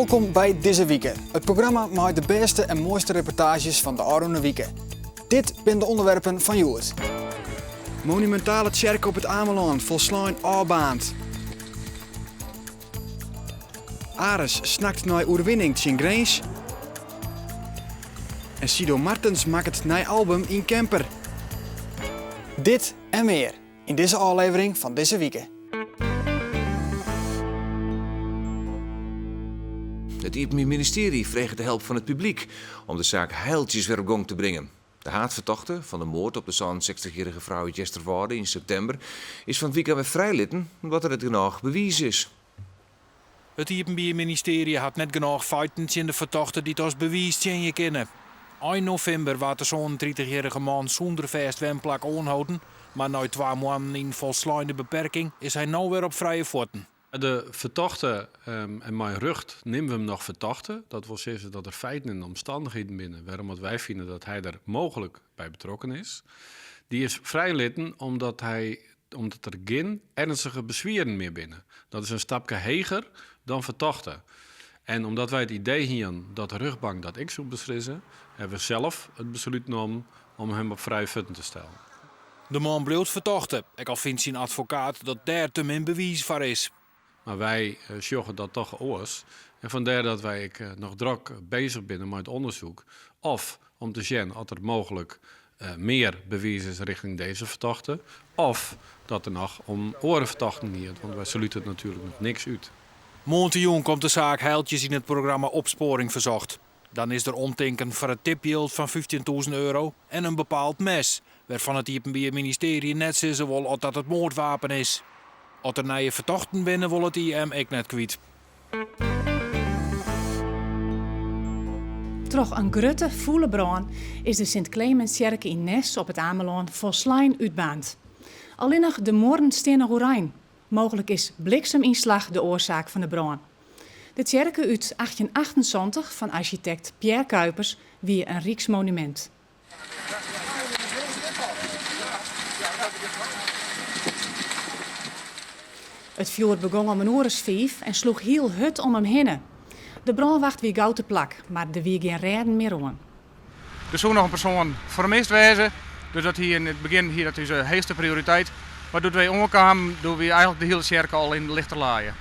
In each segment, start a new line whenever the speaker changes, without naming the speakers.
Wolkom by Dizze Wike, it programma mei de bêste en moaiste reportaazjes fan de ôfrûne wike. Dit binne de ûnderwerpen fan hjoed. Monumintale tsjerke op It Amelân folslein ôfbaarnd. Aris snakt nei oerwinning tsjin Grins. En Sido Martens makket nij album yn camper. Dit en mear yn dizze ôflevering fan Dizze Wike.
It Iepenbier Ministearje freget de help fan it publyk om de saak Heijltjes wer op gong te bringen. De haadfertochte fan de moard op de 67-jierrige frou út Easterwâlde yn septimber is fan 't wykein wer frijlitten omdat der net genôch bewiis is.
It Iepenbier Ministearje hat net genôch feiten tsjin de fertochte dy't as bewiis tsjinje kinne. Ein novimber waard de 37-jierrige man sûnder fêst wenplak oanholden, mar nei twa moannen yn folsleine beperking is hy no wer op frije fuotten.
De fertochte, en mei rjocht neame we him noch fertochte, dat wol sizze dat der feiten en omstannichheden binne wêrom't wy fine dat hy der mooglik by betrokken is, dy is frijlitten omdat hy omdat der gjin ernstige beswieren mear binne. Dat is in stapke heger dan fertochte. En omdat wy it idee hienen dat de rjochtbank dat ek soe beslisse, hawwe we sels it beslút nommen om him op frije fuotten te stellen.
De man bliuwt fertochte, ek al fynt syn advokaat dat dêr te min bewiis foar is.
Mar wy sjogge dat toch oars en fandêr dat wy ek noch drok bezich binne mei it ûndersyk of om te sjen oft der mooglik mear bewiis is rjochting dizze fertochte of dat der noch om oare fertochten giet, want wy slute natuerlik noch niks út.
Moarntejûn komt de saak Heijltjes yn it programma Opsporing Verzocht. Dan is der omtinken foar it tipjild fan 15.000 euro en in bepaald mes, wêrfan it Iepenbier Ministearje net sizze wol oft dat it moardwapen is. Oft der nije fertochten binne wol it IM ek net kwyt.
Troch in grutte, fûle brân is de Sint Clemenstsjerke yn Nes op It Amelân folslein útbaarnd. Allinnich de muorren stean noch oerein. Mooglik is bliksemynslach de oarsaak fan de brân. De tsjerke út 1878 fan arsjitekt Pierre Cuypers wie in ryksmonumint. It fjoer begong om in oer as fiif en sloech hiel hurd om him hinne. De brânwacht wie gau te plak, mar der wie gjin rêden mear oan.
Der soe noch in persoan fermist wêze, dus dat hie yn it begjin hie dat ús heechste prioriteit. Mar doe't wy oankamen, doe wie eigentlik de hiele tsjerke al yn lichterlaaie.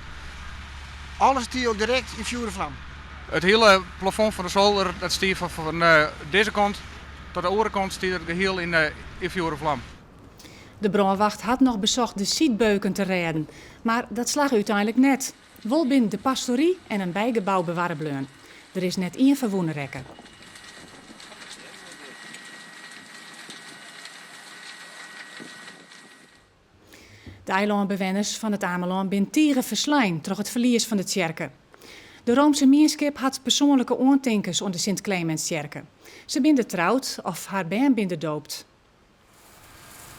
Alles stie al direkt yn fjoer en flam.
It hiele plafond fan de solder dat stie fan dizze kant tot de oare kant stie it gehiel yn fjoer en flam.
De brânwacht hat noch besocht de sydbeuken te rêden, mar dat slagge úteinlik net. Wol binne de pastory en in bygebou bewarre bleaun. Der is net ien ferwûne rekke. De eilânbewenners fan It Amelân binne tige ferslein troch it ferlies fan de tsjerke. De Roomse mienskip hat persoanlike oantinkens oan de Sint Clemenstsjerke. Se binne der troud of har bern binne der doopt.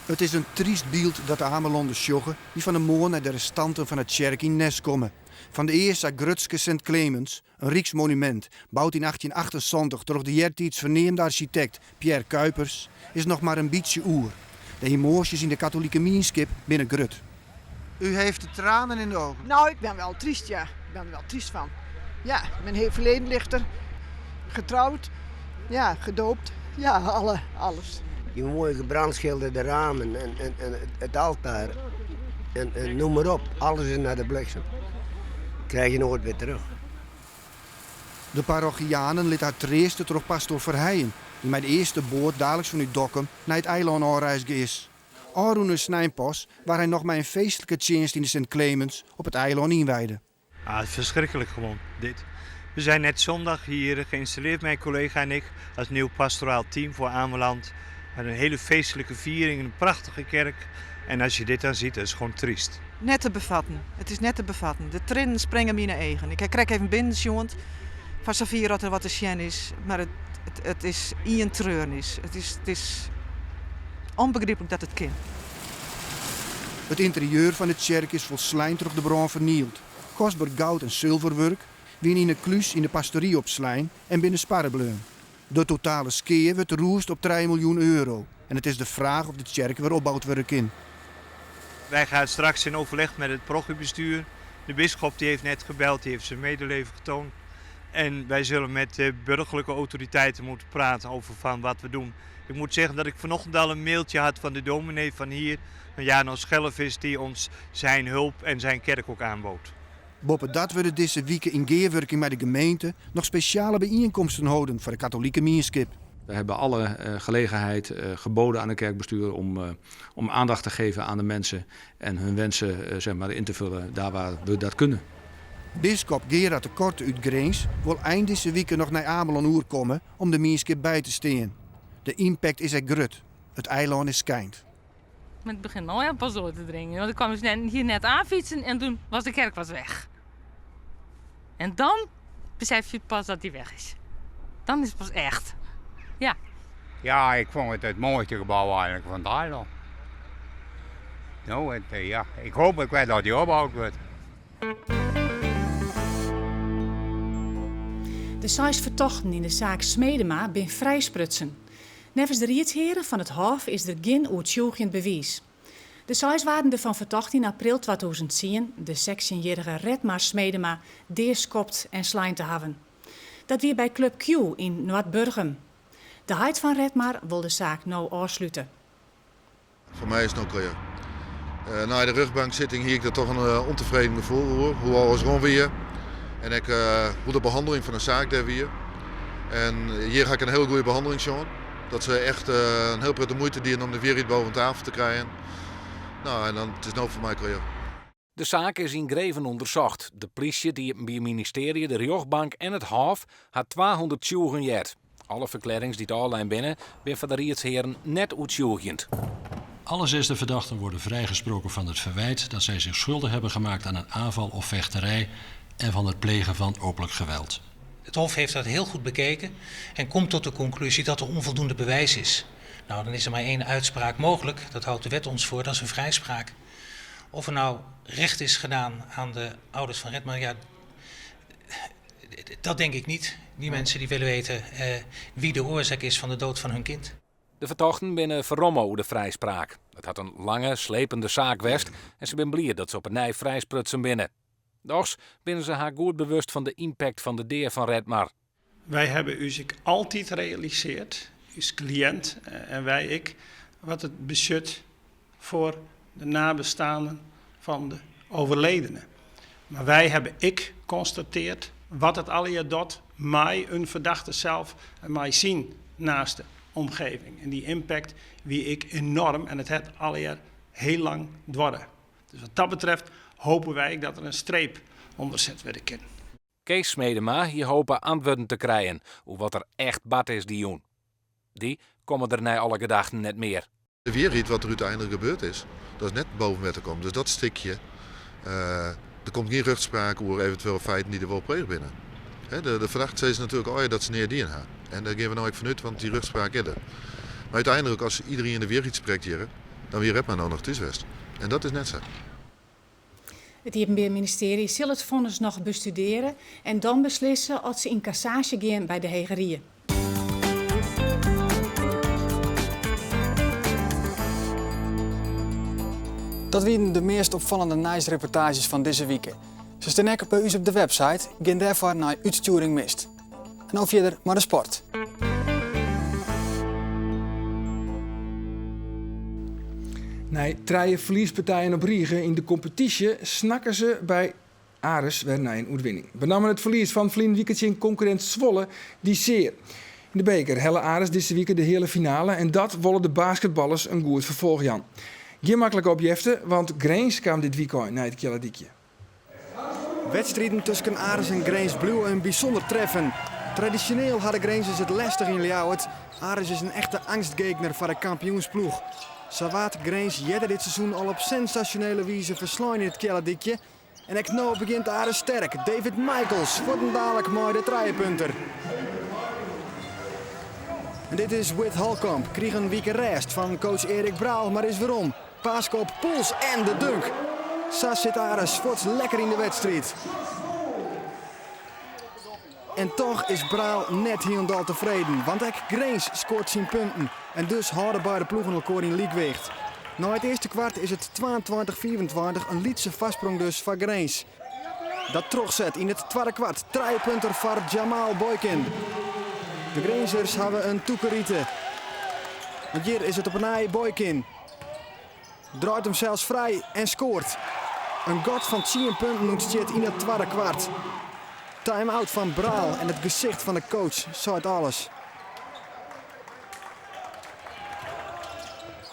It is in tryst byld dat de Amelanners sjogge dy't fan 'e moarn nei de restanten fan 'e tsjerke yn Nes komme. Fan de ea sa grutske Sint Clemens, in ryksmonumint, boud yn 1878 troch de eartiids ferneamde arsjitekt Pierre Cuypers, is noch mar in bytsje oer. De emoasjes yn de katolike mienskip binne grut. U heeft de tranen in de ogen.
Nou, ik ben wel triest, ja. Ik ben er wel triest van. Ja, mijn heel verleden ligt er. Getrouwd, ja, gedoopt, ja, alle, alles.
Die mooie gebrandschilderde ramen en, en, en het altaar en, en noem maar op, alles is naar de bliksem. Krijg je nooit weer terug.
De parochianen litte har treaste troch pastoar Verheijen, dy't mei de earste boat daliks fanút Dokkum nei it eilân ôfreizge is. Ofrûne snein pas waard hy noch mei in feestlike tsjinst yn de Sint Clemens op it eilân ynwijde.
Ah, het is verschrikkelijk gewoon, dit. We zijn net zondag hier geïnstalleerd, mijn collega en ik, als nieuw pastoraal team voor Ameland. Met een hele feestelijke viering, een prachtige kerk. En als je dit dan ziet, dat is gewoon triest.
Net te bevatten. Het is net te bevatten. De triennen springen my yn 'e eagen. Ik ha krekt even binnen sjoen, foar safier oft der wat te sjen is, mar it, it, it is ien treurnis. It is, it is ûnbegryplik dat it kin.
It ynterieur fan de tsjerke is folslein troch de brân fernield. Kostber goud en sulverwurk wiene yn 'e klús yn de pastory opslein en binne sparre bleaun. De totale skea wurdt rûsd op trije miljoen euro en it is de fraach oft de tsjerke wer opboud wurde kin.
Wij gaan straks in overleg met het parochiebestuur. De bisschop die heeft net gebeld, die heeft zijn medeleven getoond. En wij zullen met de burgerlijke autoriteiten moeten praten over van wat we doen. Ik moet zeggen dat ik vanochtend al een mailtje had van de dominee van hier, van Jano Schellevis, die ons zijn hulp en zijn kerk ook aanbood.
Boppedat wurde dizze wike yn gearwurking mei de gemeente noch spesjale byienkomsten holden foar de katolike mienskip.
We hebben alle eh, gelegenheid eh, geboden aan het kerkbestuur om, eh, om aandacht te geven aan de mensen en hun wensen zeg maar, in te vullen daar waar we dat kunnen.
Biskop Gerard de Korte út Grins wol ein dizze wike noch nei Amelân oerkomme om de mienskip by te stean. De ympakt is ek grut. It eilân is skeind.
Maar het begint nou ja pas door te dringen. Want ik kwam dus net, hier net aanfietsen en toen was de kerk was weg. En dan besef je pas dat die weg is. Dan is het pas echt. Ja.
Ja, ik vond het het mooiste gebouw eigenlijk van het eiland. Nou, het, eh, ja, ik hoop ook wel dat die opgebouwd wordt.
De seis fertochten yn de saak Smedema binne frijsprutsen. Neffens de riedshearen fan it Hôf is der gjin oertsjûgjend bewiis. De seis waarden derfan fertocht yn april 2010 de sechstjinjierrige Redmar Smedema deaskopt en slein te hawwen. Dat wie by Club Q yn Noardburgum. De heit fan Redmar wol de saak no ôfslute.
Foar my is it no klear. Uh, nei de rjochtbanksitting hie ik der toch in uh, ûntefreden gefoel oer, hoe alles rûn wie en ek uh, hoe de behanneling fan de saak dêr wie. En hjir ha ik in hiele goede behanneling sjoen. Dat se echt in hiel protte muoite dienen om de wierheid boven tafel te krijen. No, en dan it is no foar my klear.
De saak is yngreven ûndersocht. De plysje, it Iepenbier Ministearje, de rjochtbank en it Hôf ha 200 tsjûgen heard. Alle ferklearrings dy't ôflein binne, binne foar de riedshearen net oertsjûgjend.
Alle zes de verdachten worden vrijgesproken van het verwijt dat zij zich schuldig hebben gemaakt aan een aanval of vechterij en van het plegen van openlijk geweld.
Het Hof heeft dat heel goed bekeken en komt tot de conclusie dat er onvoldoende bewijs is. Nou, dan is er maar één uitspraak mogelijk, dat houdt de wet ons voor, dat is een vrijspraak. Of er nou recht is gedaan aan de ouders van Redmar, ja, dat denk ik niet. Die mensen die willen weten eh, wie de oorzaak is van de dood van hun kind.
De fertochten binne ferromme oer de frijspraak. It hat in lange, slepende saak west en se binne bliid dat se op 'e nij frijsprutsen binne. Dochs binne se har goed bewust fan de ympakt fan de dea fan Redmar.
Wij hebben ús ek altyd realisearre, ús kliïnt eh, en wy ek, wat it betsjut foar de neibesteanden fan de overledene. Mar wy hawwe ek konstatearre wat it allegear docht mei in fertochte sels en mei syn neiste omgeving. En dy ympakt wie ek enoarm en it hat allegear hiel lang duorre. Dus wat dat betreft hoopje wy dat der in streep ûnder set wurde kin.
Kees Smedema hie hope antwurden te krijen oer wat der echt bard is dy jûn. Dy komme der nei alle gedachten net mear.
De wierheid wat der úteinlik gebeurd is, dat is net boven wetter kommen. Dus dat stikje, uh, der komt gjin rjochtspraak oer eventuele feiten dy't der wol pleegd binne. De fertochte sizze natuerlik al dat se neat dien ha. En dêr geane we no ek fanút, want dy rjochtspraak is der. Mar úteinlik, as iderien de wierheid sprekt hjir, dan wie Redmar no noch thús west. En dat is net sa.
It Iepenbier Ministearje sil it fonnis noch bestudearje en dan beslisse oft se yn kassaasje gean by de Hege Rie.
Dat wienen de meast opfallende nijsreportaazjes fan dizze wike. Se stean ek by ús op de website, gean dêrfoar nei Utstjoering Mist. En no fierder mei de sport.
Nei trije ferliespartijen op rige yn de kompetysje snakke se by Aris wer nei in oerwinning. Benammen it ferlies fan ferline wike tsjin konkurrint Zwolle die sear. Yn de beker helle Aris dizze wike de heale finale en dat wolle de basketballers in goed ferfolch jaan. Gjin maklike opjefte, want Grins kaam dit wykein nei it Kealledykje.
Wedstriden tusken Aris en Grins bliuwe in bysûnder treffen. Tradisjoneel ha de Grinzers it lestich yn Ljouwert. Aris is in echte eangstgegner foar de kampioensploech. Sa waard Grins earder dit seizoen al op sensasjonele wize ferslein yn it Kealledykje. En ek no begjint Aris sterk. David Michaels fuortendalik mei de trijepunter. En dit is Whit Holkamp. Krige in wike rêst fan coach Erik Braal, mar is werom. Paaske op pols en de dunk. Sa sit Aris fuort lekker yn de wedstriid. En toch is Braal net hielendal tefreden, want ek Grins skoart syn punten. En dus hâlde beide ploegen elkoar yn lykwicht. Nei it earste kwart is it 22-25, in lytse foarsprong dus foar Grins. Dat trochset yn it twadde kwart. Trijepunter foar Jamal Boykin. De Grinzers hawwe in tûke rite. Want hjir is it op 'e nij Boykin. Draait himsels frij en skoart. In gat fan tsien punten ûntstiet yn it twadde kwart. Time-out fan Braal en it gesicht fan de coach seit alles.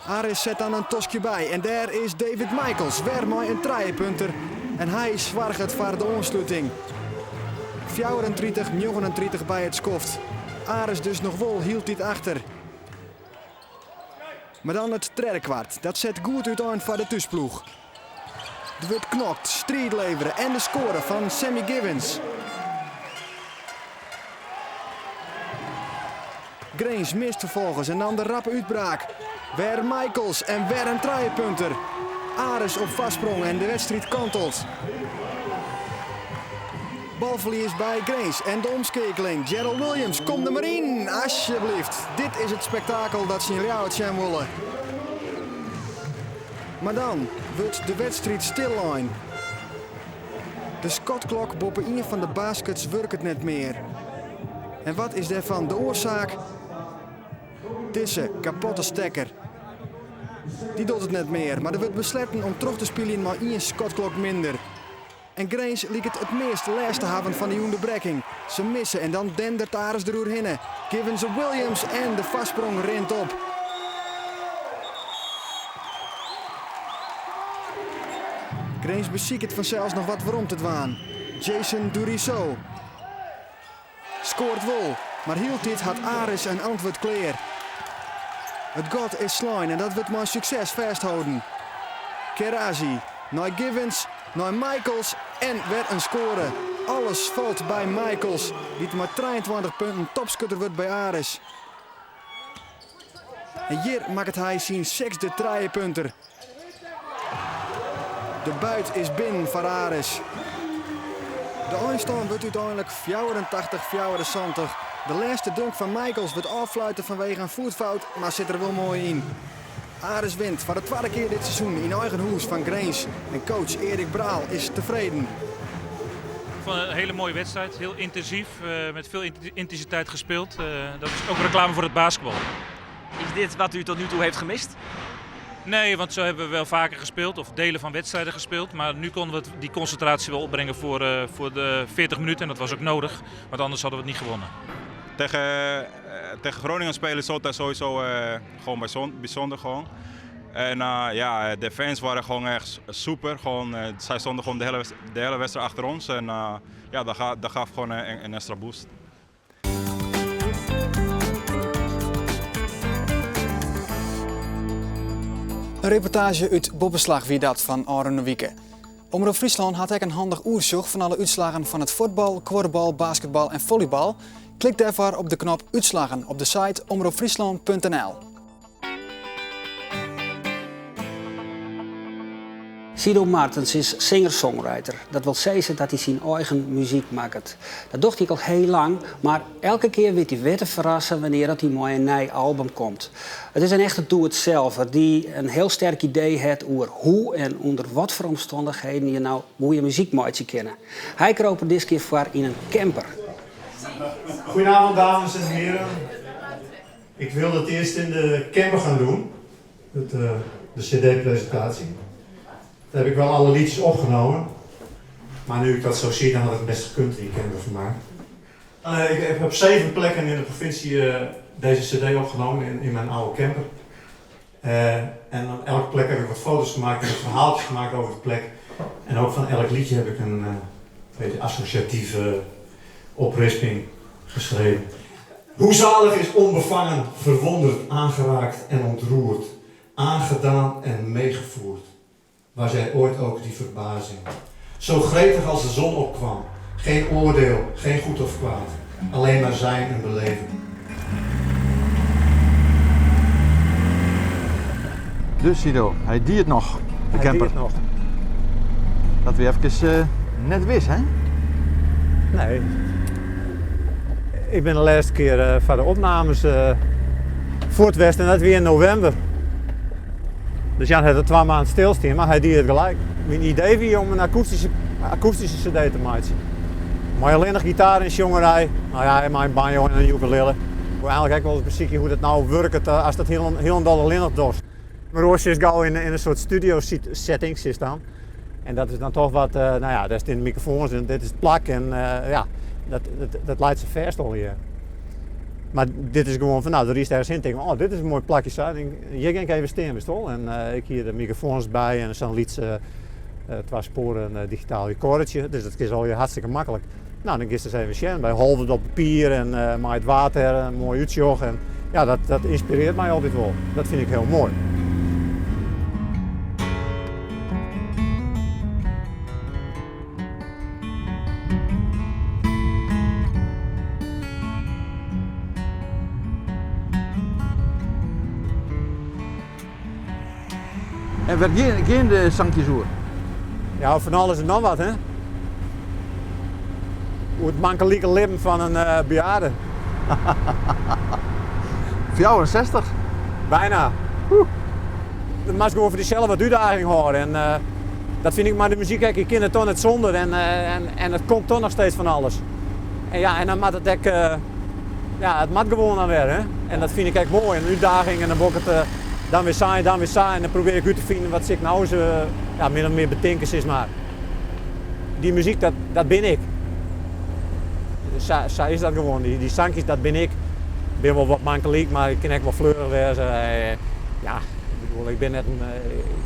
Aris set dan in toskje by en dêr is David Michaels wer mei in trijepunter en hy soarget foar de oansluting. 34, 39 by it skoft. Aris dus noch wol hieltyd achter. Mar dan it tredde kwart, dat set goed útein foar de thúsploech. Der wurdt knokt, striid levere en de skoare fan Sammy Givens. Grins mist ferfolgens en dan de rappe útbraak. Wer Michaels en wer in trijepunter. Aris op foarsprong en de wedstriid kantelt. Balferlies by Grins en de omskeakeling. Gerald Williams, kom der mar yn, asjebleaft. Dit is it spektakel dat se yn Ljouwert sjen wolle. Mar dan wurdt de wedstriid stillein. De skotklok boppe ien fan de baskets wurket net mear. En wat is dêrfan de oarsaak? Dizze kapotte stekker. Dy docht it net mear, mar der wurdt besletten om troch te spyljen mei ien skotklok minder. En Grins liket it meast lêst te hawwen fan dy ûnderbrekking. Se misse en dan dendert Aris deroerhinne. Givens op Williams en de foarsprong rint op. Grins besiket fansels noch wat werom te dwaan. Jason Dourisseau skoart wol, mar hieltyd hat Aris in antwurd klear. It gat is slein en dat wurdt mei sukses fêstholden. Kherrazi nei Givens, nei Michaels en wer in skoare. Alles falt by Michaels, dy't mei 23 punten topskutter wurdt by Aris. En hjir makket hy syn sechsde trijepunter. De buit is binnen foar Aris. De einstân wurdt úteinlik 84, 74. De lêste dunk fan Michaels wurdt ôffluite fanwege in foetfout, mar sit der wol moai yn. Aris wint foar de twadde kear dit seizoen yn eigen hûs fan Grins en coach Erik Braal is tefreden.
Ik vond het een hele mooie wedstrijd, heel intensief, met veel intensiteit gespeeld. Dat is ook reclame voor het basketbal.
Is dit wat u tot nu toe heeft gemist?
Nee, want zo hebben we wel vaker gespeeld of delen van wedstrijden gespeeld. Maar nu konden we die concentratie wel opbrengen voor de 40 minuten. En dat was ook nodig, want anders hadden we het niet gewonnen.
Tegen Groningen spelen is altijd sowieso gewoon bijzonder. Gewoon. En ja, de fans waren gewoon echt super. Gewoon, zij stonden gewoon de hele wedstrijd achter ons. En ja, dat gaf gewoon een extra boost.
In reportaazje út Boppeslach wie dat fan ôfrûne wike. Omrop Fryslân hat ek in handich oersjoch fan alle útslaggen fan it fuotbal, kuorbal, basketbal en follybal. Klik dêrfoar op de knop Útslaggen op de site omropfryslân.nl.
Sido Martens is singer-songwriter. Dat wol sizze dat hy syn eigen muzyk makket. Dat docht hy al hiel lang, mar elke kear wit hy wer te ferrassen wannear't hy mei in nij album komt. It is in echte doe-it-selfer dy't in hiel sterk idee hat oer hoe en ûnder watfoar omstannichheden je no goede muzyk meitsje kinne. Hy kroop der diskear foar yn in camper.
Goedenavond dames en heren. Ik wilde het eerst in de camper gaan doen, het, de cd-presentatie. Daar heb ik wel alle liedjes opgenomen. Maar nu ik dat zo zie, dan had ik het best gekund in die camper voor mij. Ik heb op 7 plekken in de provincie deze cd opgenomen, in mijn oude camper. En op elke plek heb ik wat foto's gemaakt en wat verhaaltjes gemaakt over de plek. En ook van elk liedje heb ik een beetje associatieve oprisping geschreven. Hoe zalig is onbevangen, verwonderd, aangeraakt en ontroerd, aangedaan en meegevoerd. Was jij ooit ook die verbazing? Zo gretig als de zon opkwam, geen oordeel, geen goed of kwaad, alleen maar zijn en beleven.
Dus Sido, hy die it noch, de
Hy
camper.
die it noch.
Dat wie efkes net wis, hè?
Nee. Ik bin de lêste kear foar de opnames fuort west en dat wie yn novimber. Dus Jan hat der 2 maand stilstien, mar hy die it gelyk. Myn idee wie om in akoestyske
akoestyske cd te meitsjen. Mei allinnich gitaar en sjongerij, no ja, en mei in banjo en in ukulele. Ik wol eigenlik ek wolris besykje hoe't it no wurket ast it hielendal allinnich dochst. Mar oars sitst gau yn in soart studio setting sitst dan. En dat is dan toch wat, no ja, dêr stean de mikrofoans en dit is it plak en ja, dat, dat, dat leit sa fêst allegear. Mar dit is gewoan fan, no, der rydst ergens hin, tink, oh, dit is in moai plakje sa, hjir gean ik even stean, witst wol. En ik hie de mikrofoans by en sa'n lyts twa spoaren digitaal recordertsje, dus dat is allegear hartstikke maklik. No, dan giest ris even sjen by Holwert op de pier en mei it water, in moai útsjoch. En ja, dat, dat ynspirearret my altyd wol. Dat fyn ik hiel moai.
En wêr gean de sankjes oer?
Ja, fan alles en noch wat, hè. Oer it mankelike libben fan in bejaarde.
64?
Bijna. Do moatst gewoan foar dysels wat útdaging hâlde. En dat fyn ik mei de muzyk ek. Ik kin it toch net sûnder en, en it komt toch noch steeds fan alles. En ja, en dan moat it ek, ja, it moat gewoan dan wer, hè. En dat fyn ik ek moai, in útdaging en dan wol ik it dan wer sa en dan wer sa en dan probearje ik út te finen wat sil ik no ris ja, min of mear betinke, sis mar. Dy muzyk, dat, dat bin ik. Sa, sa is dat gewoan. Dy, dy sankjes, dat bin ik. Ik bin wol wat mankelyk, mar ik kin ek wol fleurich wêze. Ja, ik bedoel, ik bin net in,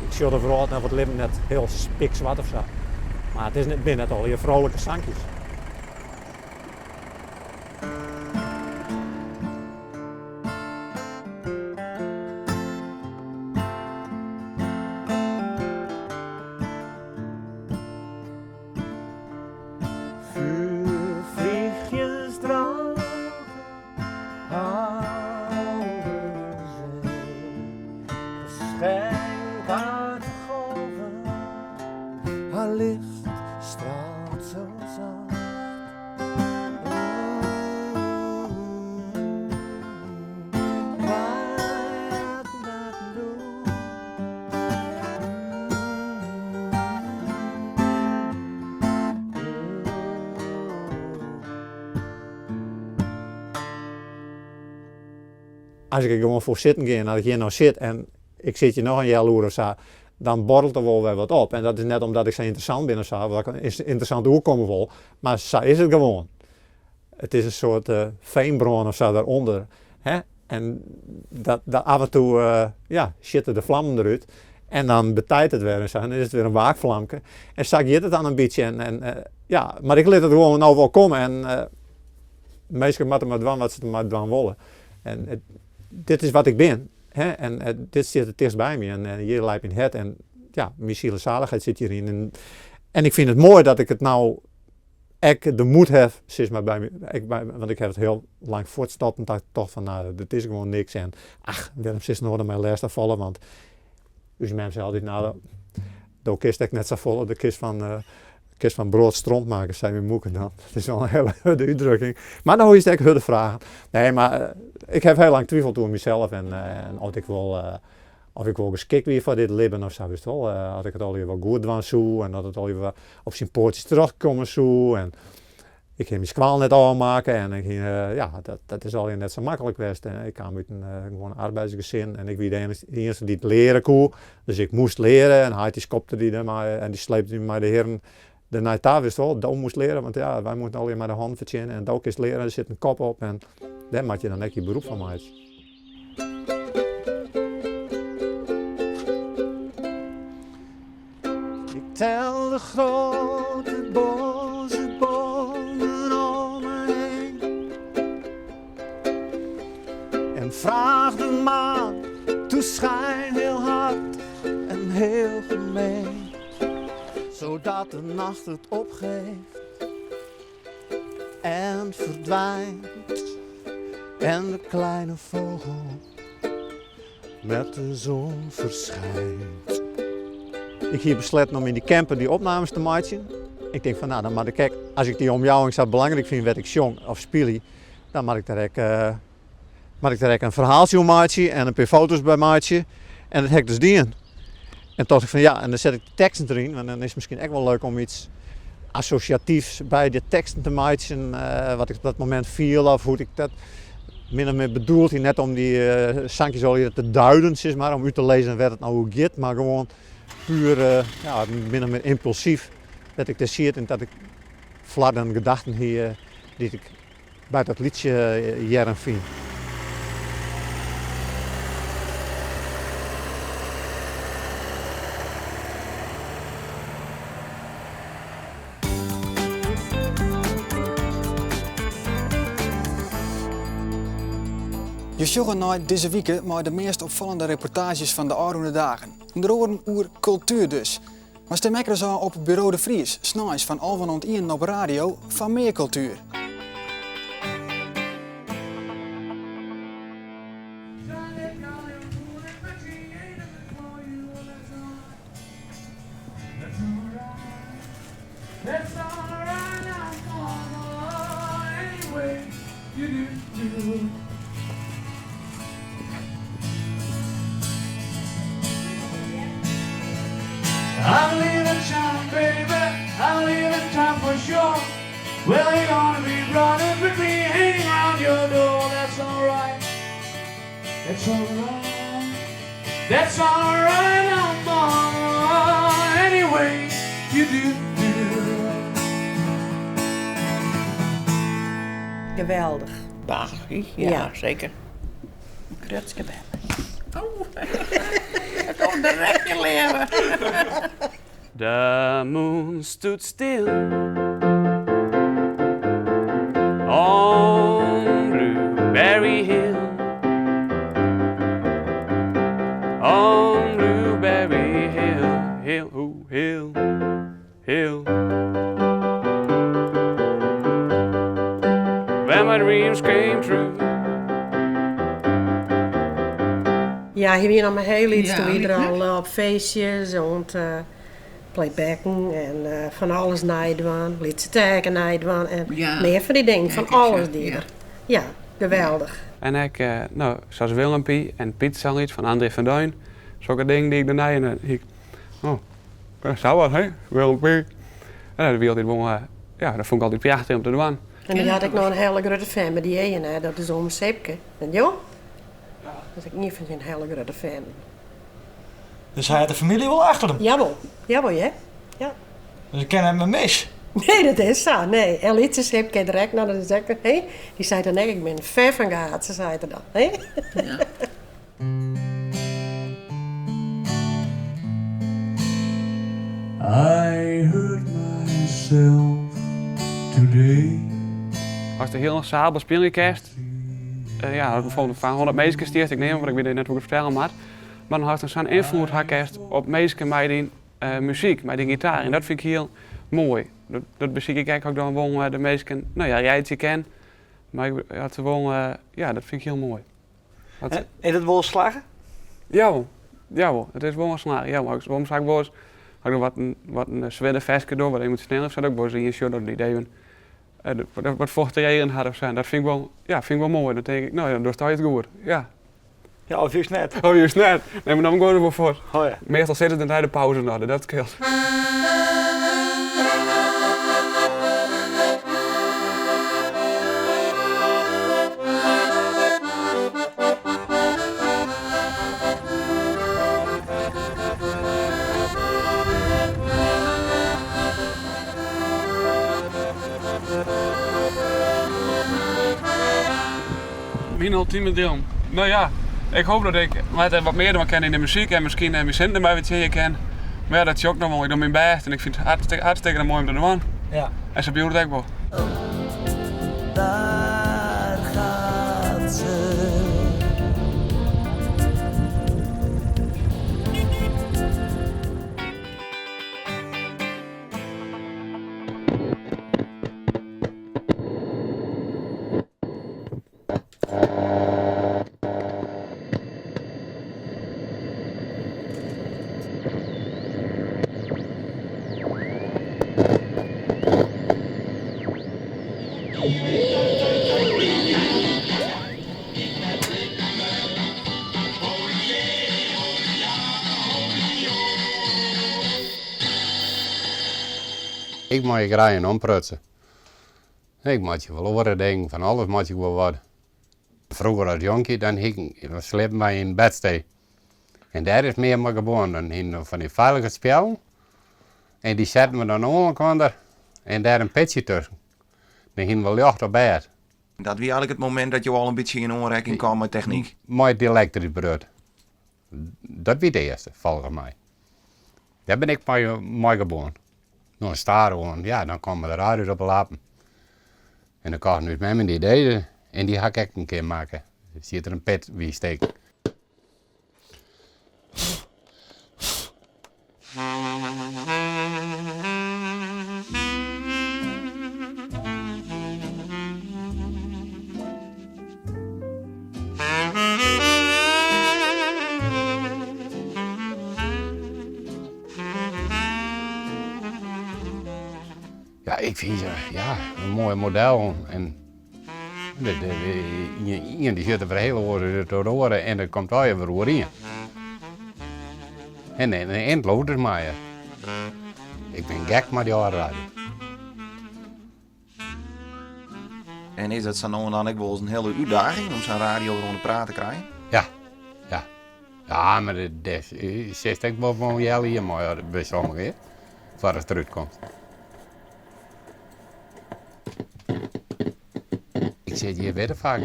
ik sjoch de wrâld of it libben net hiel pikswart of sa. Mar it is, it binne net allegear froulike sankjes. Vuurvliegjes dragen over de zee. Geschenk uit de golven, haar licht straalt zo zacht. As ik der gewoan foar sitten gean, as ik hjir no sit en ik sit hjir noch in healoere of sa, dan borrelt der wol wer wat op. En dat is net omdat ik sa ynteressant bin of sa, of dat ik ynteressant oerkomme wol, mar sa is it gewoan. It is in soart feanbrân of sa dêrûnder. Hè? En dat, dat af en toe ja, sjitte de flammen derút. En dan betijt it wer en sa. En dan is it wer in waakflamke. En sa giet it dan in bytsje. En, en, ja, mar ik lit it gewoan no wol komme. En minsken moatte mar dwaan wat se mar dwaan wolle. En it, dit is wat ik bin. Hè? En dit stiet it tichtst by my. En, en hjir leit myn hert. En ja, myn zielszaligheid sit hjiryn. En, en ik fyn it moai dat ik it no ek de moed haw, sis mar, by my, ek by, want ik haw it hiel lang fuortstopt en tocht fan, no, dit is gewoan niks en ach, wêrom silst no dermei lêstich falle, want ús mem sei altyd, no, do kinst ek net safolle, do kinst fan, kinst fan broad stront makke, sei myn moeke dan. Dat is wol in hiele hurde útdrukking. Mar no is it ek hurde fragen. Nee, mar ik haw hiel lang twiveld oer mysels en, en oft ik wol, Oft ik wol geskikt wie foar dit libben of sa, witst wol. Oft ik it allegear wol goed dwaan soe en oft it allegear op syn poatsjes terjochtkomme soe. En ik hie myn skoalle net ôfmakke en ik hie, ja, dat, dat is allegear net sa maklik west. En ik kaam út in gewoan arbeidersgesin en ik wie de iennichste dy't leare koe. Dus ik moast leare en heit dy skopte dy dermei en dy sleepte my mei de hierren dernei ta, witst wol. Do moast leare, want ja, wy moasten allegear mei de hannen fertsjinje en do kinst leare, der sit in kop op en dêr moat je dan ek je beroep fan meitsje.
Ik tel de grote boze bomen om me heen. En vraag de maan, toe schijn heel hard en heel gemeen. Zodat de nacht het opgeeft en verdwijnt. En de kleine vogel met de zon verschijnt.
Ik hie besletten om yn de camper dy opnames te meitsjen. Ik tink fan, no, dan moat ik ek, as ik dy omjouwing sa belangryk fyn wêr't ik sjong of spylje, dan moat ik dêr ek, moat ik dêr ek in ferhaaltsje oer meitsje en in pear foto's by meitsje. En dat ha ik dus dien. En tocht ik fan ja, en dan set ik de teksten deryn, want dan is it miskien ek wol leuk om iets. assosjatyfs by de teksten te meitsjen, wat ik op dat momint fiel of hoe't ik dat min of mear bedoeld hie. Net om dy sankjes allegear te duiden, sis mar, om út te lizzen wêr't it no oer giet, mar gewoan puer, ja, min of mear ympulsyf dat ik dêr siet en dat ik flarden gedachten hie dy't ik by dat lietsje hearren fyn.
Je sjogge nei dizze wike mei de meast opfallende reportaazjes fan de ôfrûne dagen. Under oaren oer kultuer dus. Mar stim ek ris ôf op Buro de Vries, sneins fan alven oant ienen op radio foar mear kultuer.
Geweldich.
Ja, zeker.
Grutske bern.
Oh, het direct je leven.
The moon stood still on Blueberry Hill. On Blueberry Hill, hill, oh, hill, hill. Where my dreams came true.
Ja, hy wie noch mar hiel lyts, toen wie er al op feestjes en playbacken en fan alles neidwaan, lytse teken neidwaan en mear fan dy dingen, fan alles die er. Ja, geweldich.
En ek, no, sa as Willempie en Piet Salliet fan André van Duin, sokke dingen die ik dernei en dan hie ik, oh, sa wat, hè, Willempie. En dat wie altyd wol, ja, dat fûn ik altyd prachtich om te dwaan.
En dan had ik noch in hiele grutte fan by dy eeën, dat is ome Sipke. En jo? Dat is ek ien fan syn hiele grutte fan.
Dus hy hat de famylje wol achter him?
Jawol, jawol hear. Ja.
Dus ik kin him net mis?
Nee, dat is sa. Nee. En lytse Sipke direkt, no, dat is ek, hé? Dy seit dan ek, ik bin fan fan Geart, sa seit er dan, hé?
Ja.
I hurt myself today. Ast de hiele seal bespylje kinst, ja, bijvoorbeeld foar 100 minsken stiest, ik neam wat, ik wit net hoe't ik it fertelle moat, mar dan hast sa'n ynfloed ha kinst op minsken mei dyn muzyk, mei dyn gitaar. En dat fyn ik hiel moai. Dat besykje ik ek, as ik dan wol de minsken, no ja, reitsje kin. Mar ik hat wol, ja, dat fyn ik hiel moai.
En is dat wol slagge?
Jawol, jawol. It is wol slagge, jawol. Soms ha ik wolris, as ik wat in, wat in swierder ferske doch, wat emosjoneel of sa, dat ik wolris ien sjoch dat dy't even wat focht eagen hat of sa. Dat fyn ik wol, ja, fyn ik wol moai. Dan tink ik, no ja, dan dochst allegear goed. Ja.
Ja, of juist net.
Of juist net. Nee, mar dan gean ik wol fuort.
Oh ja.
Meastal sitte se nei de pauze noch, dat skeelt. Myn ultime dream? No ja, ik hoop dat ik letter wat mear dwaan kin yn de muzyk en miskien myn sinten derby fertsjinje kin. Mar ja, dat sjoch ik noch wol. Ik doch myn bêst en ik fyn it hartstikke, hartstikke moai om te dwaan.
Ja.
En sa bliuwt it ek wol.
Daar gaat ze.
Ik mei je graach in omprutsen. Ik meitsje wol oare dingen, fan alles meitsje ik wol wat. Froeger as jonkje, dan hieken, dan sliepen wy yn bedstee. En dêr is mear mei geboren. Dan hienen we fan dy feilichheidspeallen en dy setten we dan oan elkoar en dêr in pitsje tusken. Dan hienen we ljocht op bêd.
Dat wie eigenlik it momint dat jo al in bytsje yn oanrekking kamen mei technyk?
Mei it elektrysk brud. Dat wie it earste, folgens my. Dêr bin ik mei, mei geboren. No, stadichoan, ja, dan komme de radio's op 'e lapen. En dan kochten ús mem en dy dizze en dy ha ik ek in kear makke. Der siet der in pit by steken. Ja, ik fyn se ja, in moai model. En de, de, ien dy sjocht der wer hiel oars út as de oare en dat komt allegear wer oerien. En en en it lûd is moaier. Ik bin gek mei dy âlde radio.
En is dat sa no en dan ek wolris in hiele útdaging om sa'n radio wer oan de praat te krijen?
Ja, ja. Ja, mar dêr sitst ek wol in healjier mei by sommigen, foar it derút komt. Ik sit hjir wer faak,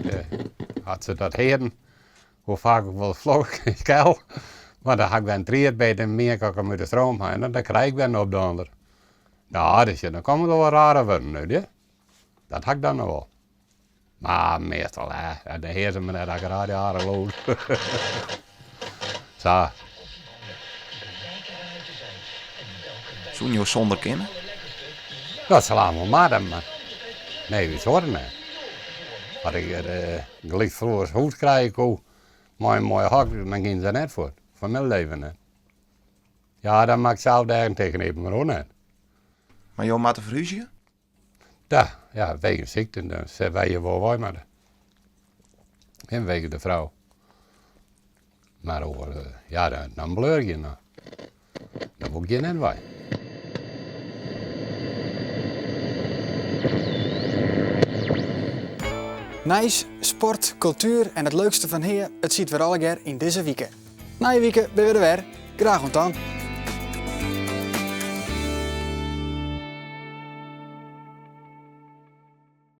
as se dat hearden, hoe faak ik wol flok skel, mar dan ha ik wer in tried beet en mien ik him út de stroom ha en dan krij ik wer in opdonder. No, dus dan komme der wol rare wurden út, hear. Dat ha ik dan noch wol. Mar meastal, hè, de hear se my net, ha ik radio aardich lûd. Sa.
Soenen jo sûnder kinne?
Dat sil allemaal moatte, mar nee, wy soarten net. As ik gelyk froeger hûs krije koe mei in moaie hok, dan giene se net fuort. Fan myn leven net. Ja, dan moat ik sels dêr tegen even, mar oar net.
Mar jo moatte ferhúzje?
Ja, ja, wegen sykte, dan sille wy hjir wol wei moatte. En wegen de frou. Mar oar, ja, dan, dan bliuw ik hjir noch. Dan wol ik hjir net wei.
Nijs, sport, kultuer en it leukste fan Hea, it siet wer allegear yn dizze wike. Nije wike binne we der wer. Graach oant dan.